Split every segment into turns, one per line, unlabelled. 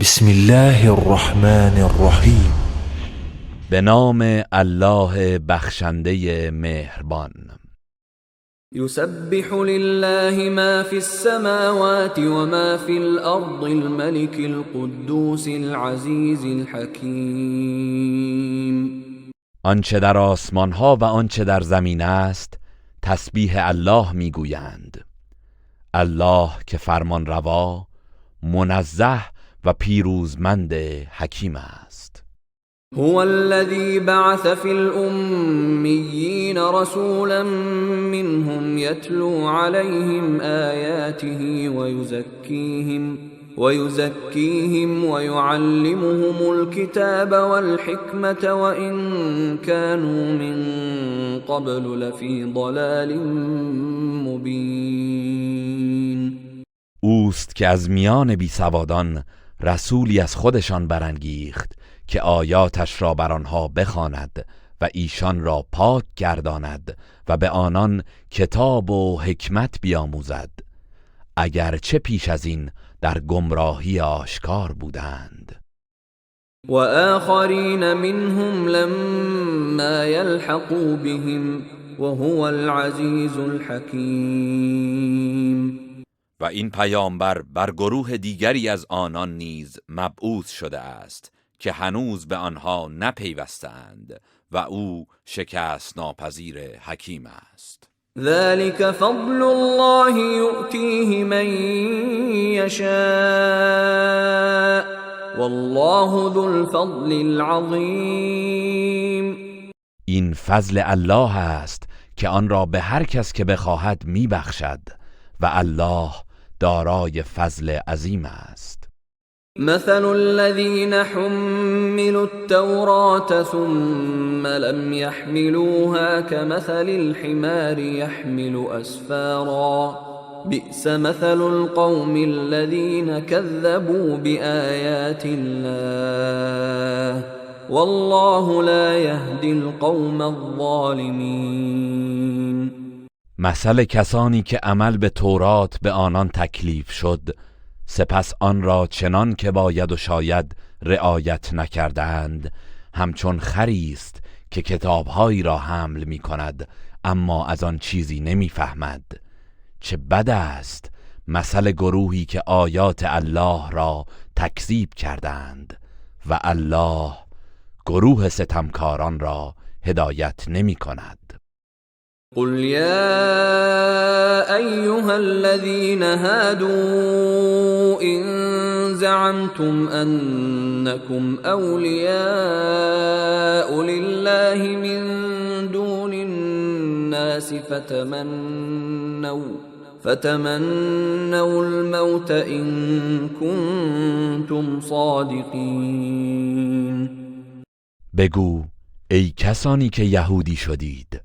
بسم الله الرحمن الرحیم.
به نام الله بخشنده مهربان.
يسبح لله ما في السماوات وما في الأرض الملك القدوس العزيز الحكيم.
آنچه در آسمان ها و آنچه در زمین است تسبیح الله میگویند. الله که فرمان روا، منزه و پیروزمند حکیم است.
هو الذي بعث في الأميين رسولا منهم يتلو عليهم آياته ويزكيهم ويعلمهم الكتاب والحكمة وإن كانوا من قبل لفي ضلال مبين.
اوست که از میان بیسوادان رسولی از خودشان برانگیخت که آیاتش را بر آنها بخواند و ایشان را پاک گرداند و به آنان کتاب و حکمت بیاموزد، اگرچه پیش از این در گمراهی آشکار بودند.
و آخرین منهم لما یلحقوا بهم وهو العزیز الحکیم.
و این پیامبر بر گروه دیگری از آنان نیز مبعوث شده است که هنوز به آنها نپیوستند و او شکست ناپذیر حکیم است.
ذلك فضل الله یؤتیه من یشاء والله ذو الفضل العظیم.
این فضل الله است که آن را به هر کس که بخواهد میبخشد و الله دارای فضل عظیم است.
مثل الذين حملوا التوراة ثم لم يحملوها كمثل الحمار يحمل أسفارا بئس مثل القوم الذين كذبوا بآيات الله والله لا يهدي القوم الظالمين.
مثل کسانی که عمل به تورات به آنان تکلیف شد، سپس آن را چنان که باید و شاید رعایت نکردند، همچون خری است که کتابهایی را حمل می کند اما از آن چیزی نمی فهمد. چه بد است مثل گروهی که آیات الله را تکذیب کردند و الله گروه ستمکاران را هدایت نمی کند.
قل يا أيها الذين هادوا إن زعمتم أنكم أولياء لله من دون الناس فتمنوا الموت إن كنتم صادقين.
بگو ای کسانی که یهودی شدید،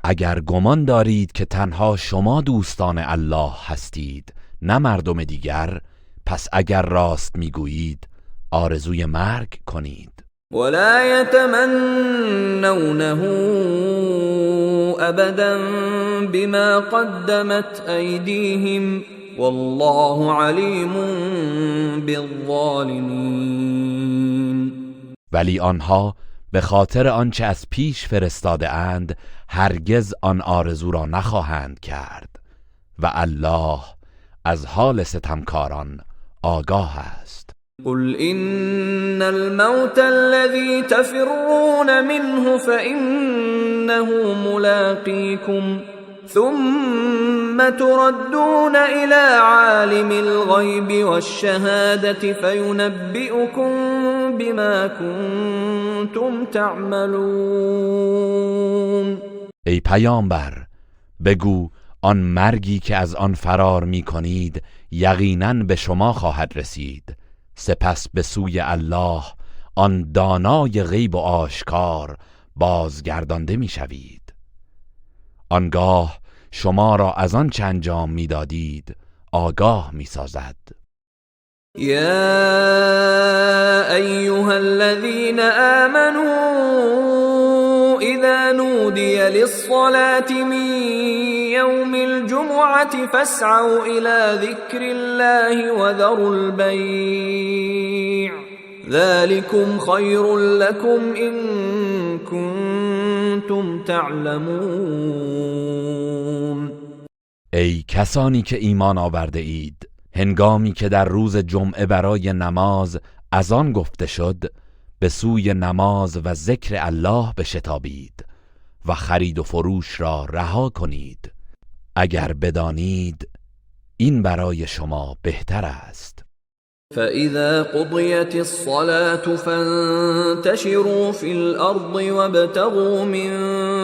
اگر گمان دارید که تنها شما دوستان الله هستید نه مردم دیگر، پس اگر راست میگویید آرزوی مرگ کنید.
ولا يتمنونه ابدا بما قدمت ایدیهم والله علیم بالظالمین.
ولی آنها به خاطر آنچه از پیش فرستاده اند هرگز آن آرزو را نخواهند کرد و الله از حال ستمکاران آگاه است.
قل إن الموت الذي تفرون منه فإنه ملاقيكم ثم تردون إلى عالم الغيب والشهادة فينبئكم بما كنتم تعملون.
ای پیامبر بگو آن مرگی که از آن فرار می کنید یقیناً به شما خواهد رسید، سپس به سوی الله آن دانای غیب و آشکار بازگردانده می شوید. آنگاه شما را از آن چه انجام می دادید آگاه می سازد.
یا ایها الذین آمنوا اذا نودی للصلاة من یوم الجمعة الجمعة فاسعوا إلى ذكر الله وذروا البيع ذلكم خير لكم إن كنتم تعلمون.
ای کسانی که ایمان آورده اید، هنگامی که در روز جمعه برای نماز اذان گفته شد، به سوی نماز و ذکر الله بشتابید و خرید و فروش را رها کنید. اگر بدانید این برای شما بهتر است.
فإذا قضيت الصلاة فانتشروا في الأرض وابتغوا من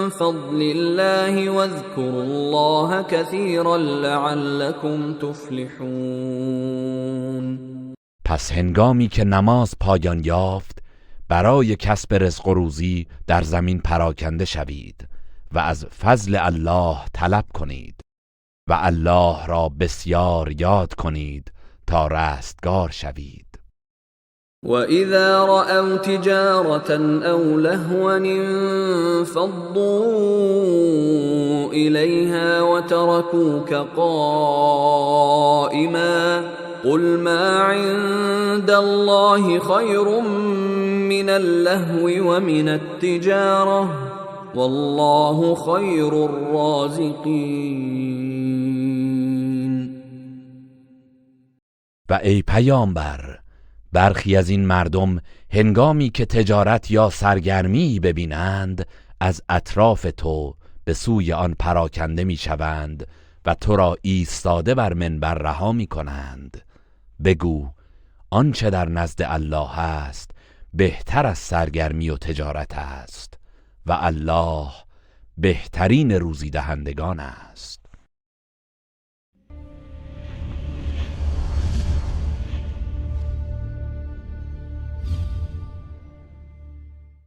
فضل الله واذكروا الله كثيرا لعلكم تفلحون.
پس هنگامی که نماز پایان یافت، برای کسب رزق و روزی در زمین پراکنده شوید و از فضل الله طلب کنید و الله را بسیار یاد کنید تا رستگار شوید.
و اذا رأوا تجارة او لهوا انفضوا الیها وتركوك قائما قل ما عند الله خیر من اللهو ومن التجارة والله خیر الرازقین.
و ای پیامبر، برخی از این مردم هنگامی که تجارت یا سرگرمی ببینند از اطراف تو به سوی آن پراکنده میشوند و تو را ایستاده بر منبر رها میکنند. بگو آنچه در نزد الله است بهتر از سرگرمی و تجارت است و الله بهترین روزی دهندگان است.